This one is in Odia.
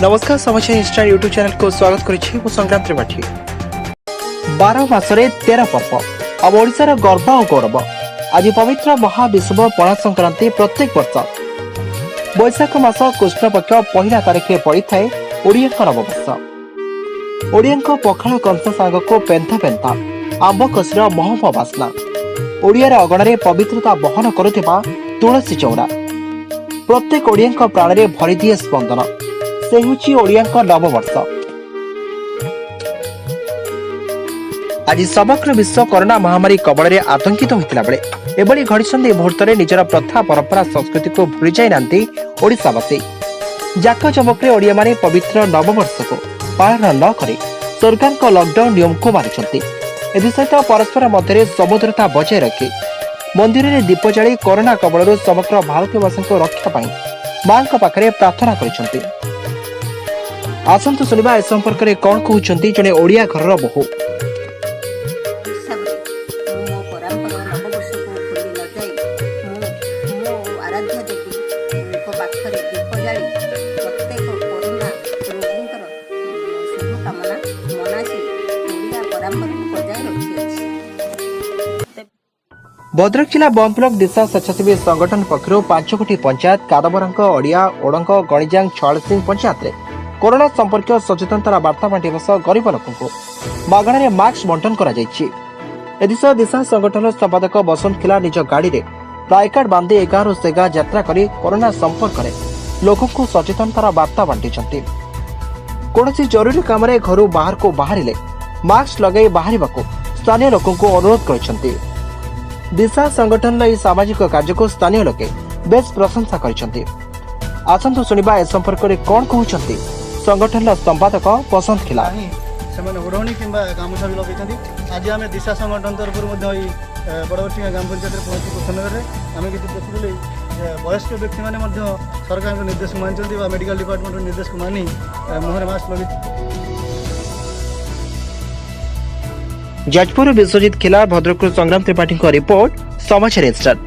ନମସ୍କାର, ସମାଚାର ଇନଷ୍ଟାଣ୍ଟ ୟୁଟ୍ୟୁବ୍ ଚ୍ୟାନେଲକୁ ସ୍ୱାଗତ କରୁଛି ମୁଁ ସଂଗ୍ରାମ ତ୍ରିପାଠୀ। 12 ମାସରେ 13 ପର୍ବ, ଆମ ଓଡ଼ିଶାର ଗର୍ବ ଆଉ ଗୌରବ। ଆଜି ପବିତ୍ର ମହାବିଷୁବ ପଣା ସଂକ୍ରାନ୍ତି। ପ୍ରତ୍ୟେକ ବର୍ଷ ବୈଶାଖ ମାସ କୃଷ୍ଣପକ୍ଷ ପହିଲା ତାରିଖରେ ପଡ଼ିଥାଏ ଓଡ଼ିଆଙ୍କ ନବବର୍ଷ। ଓଡ଼ିଆଙ୍କ ପଖାଳ କଂସା ସାଙ୍ଗକୁ ପେନ୍ଥା ପେନ୍ଥା ଆମ୍ବ କଷିର ମହମ ବାସ୍ନା, ଓଡ଼ିଆର ଅଗଣାରେ ପବିତ୍ରତା ବହନ କରୁଥିବା ତୁଳସୀ ଚଉରା ପ୍ରତ୍ୟେକ ଓଡ଼ିଆଙ୍କ ପ୍ରାଣରେ ଭରିଦିଏ ସ୍ପନ୍ଦନ। ସେ ହେଉଛି ଓଡ଼ିଆଙ୍କ ନବବର୍ଷ। ଆଜି ସମଗ୍ର ବିଶ୍ୱ କରୋନା ମହାମାରୀ କବଳରେ ଆତଙ୍କିତ ହୋଇଥିଲା ବେଳେ ଏଭଳି ଘଡ଼ିସନ୍ଧି ମୁହୂର୍ତ୍ତରେ ନିଜର ପ୍ରଥା, ପରମ୍ପରା, ସଂସ୍କୃତିକୁ ଭୁଲି ଯାଇନାହାନ୍ତି ଓଡ଼ିଶାବାସୀ। ଜାକଜମକରେ ଓଡ଼ିଆମାନେ ପବିତ୍ର ନବବର୍ଷକୁ ପାଳନ ନ କରି ସରକାରଙ୍କ ଲକଡାଉନ ନିୟମକୁ ମାନିଛନ୍ତି। ଏଥିସହିତ ପରସ୍ପର ମଧ୍ୟରେ ସମଦୂରତା ବଜାୟ ରଖି ମନ୍ଦିରରେ ଦୀପ ଜାଳି କରୋନା କବଳରୁ ସମଗ୍ର ଭାରତୀୟବାସୀଙ୍କୁ ରକ୍ଷା ପାଇଁ ମାଙ୍କ ପାଖରେ ପ୍ରାର୍ଥନା କରିଛନ୍ତି। ଆସନ୍ତୁ ଶୁଣିବା ଏ ସମ୍ପର୍କରେ କ'ଣ କହୁଛନ୍ତି ଜଣେ ଓଡ଼ିଆ ଘରର ବୋହୂ। ହିସାବରେ ମୁଁ ମୋ ପରମ୍ପରା ନବବର୍ଷକୁ ଭୁଲି ନ ଯାଇ ମୁଁ ମୋ ଆରାଧ୍ୟ ଦେବୀଙ୍କ ପାଖରେ ଦୀପ ଜାଳି ପ୍ରତ୍ୟେକ କରୋନା ରୋଗୀଙ୍କର ଶୁଭକାମନା ମନାସି ଓଡ଼ିଆ ପରମ୍ପରାକୁ ବଜାୟ ରଖିଅଛି। ଭଦ୍ରକ ଜିଲ୍ଲା ବନ୍ତ ବ୍ଲକ ଦିଶା ସ୍ୱେଚ୍ଛାସେବୀ ସଂଗଠନ ପକ୍ଷରୁ ପାଞ୍ଚଗୋଟି ପଞ୍ଚାୟତ କାଦବରାଙ୍କ, ଅଡ଼ିଆ, ଓଡ଼ଙ୍ଗ, ଗଣିଜାଙ୍ଗ, ଛୟାଳସିଂ ପଞ୍ଚାୟତରେ କରୋନା ସମ୍ପର୍କୀୟ ସଚେତନତାର ବାର୍ତ୍ତା ବାଣ୍ଟିବା ସହ ଗରିବ ଲୋକଙ୍କୁ ମାଗଣାରେ ମାସ୍କ ବଣ୍ଟନ କରାଯାଇଛି। ଏଥିସହ ଦିଶା ସଂଗଠନର ସମ୍ପାଦକ ବସନ୍ତ ଖିଲା ନିଜ ଗାଡ଼ିରେ ପ୍ଲାକାର୍ଡ ବାନ୍ଧି ଏ ଗାଁରୁ ସେ ଗାଁ ଯାତ୍ରା କରି କରୋନା ସମ୍ପର୍କରେ ଲୋକଙ୍କୁ ସଚେତନତାର ବାର୍ତ୍ତା ବାଣ୍ଟିଛନ୍ତି। କୌଣସି ଜରୁରୀ କାମରେ ଘରୁ ବାହାରକୁ ବାହାରିଲେ ମାସ୍କ ଲଗାଇ ବାହାରିବାକୁ ସ୍ଥାନୀୟ ଲୋକଙ୍କୁ ଅନୁରୋଧ କରିଛନ୍ତି। ଦିଶା ସଂଗଠନର ଏହି ସାମାଜିକ କାର୍ଯ୍ୟକୁ ସ୍ଥାନୀୟ ଲୋକେ ବେଶ୍ ପ୍ରଶଂସା କରିଛନ୍ତି। ଆସନ୍ତୁ ଶୁଣିବା ଏ ସମ୍ପର୍କରେ କ'ଣ କହୁଛନ୍ତି ସଂଗଠନର ସମ୍ପାଦକ ବସନ୍ତ ଖିଲା। ନାହିଁ, ସେମାନେ ଓଢ଼ଣୀ କିମ୍ବା ଗାମୁଛା ବି ଲଗେଇଛନ୍ତି। ଆଜି ଆମେ ଦିଶା ସଂଗଠନ ତରଫରୁ ମଧ୍ୟ ଏଇ ବଡ଼ବର୍ଷିଙ୍ଗା ଗ୍ରାମ ପଞ୍ଚାୟତରେ ପହଞ୍ଚି ପ୍ରଥମରେ ଆମେ କିଛି ଦେଖୁଥିଲେ ଯେ ବୟସ୍କ ବ୍ୟକ୍ତିମାନେ ମଧ୍ୟ ସରକାରଙ୍କ ନିର୍ଦ୍ଦେଶକୁ ମାନିଛନ୍ତି ବା ମେଡ଼ିକାଲ ଡିପାର୍ଟମେଣ୍ଟର ନିର୍ଦ୍ଦେଶକୁ ମାନି ମୁହଁରେ ମାସ୍କ ଲଗେଇ ଯାଜପୁର ବିଶ୍ୱଜିତ ଖିଲା, ଭଦ୍ରକରୁ ସଂଗ୍ରାମ ତ୍ରିପାଠୀଙ୍କ ରିପୋର୍ଟ, ସମାଚାର ଇନଷ୍ଟାଣ୍ଟ।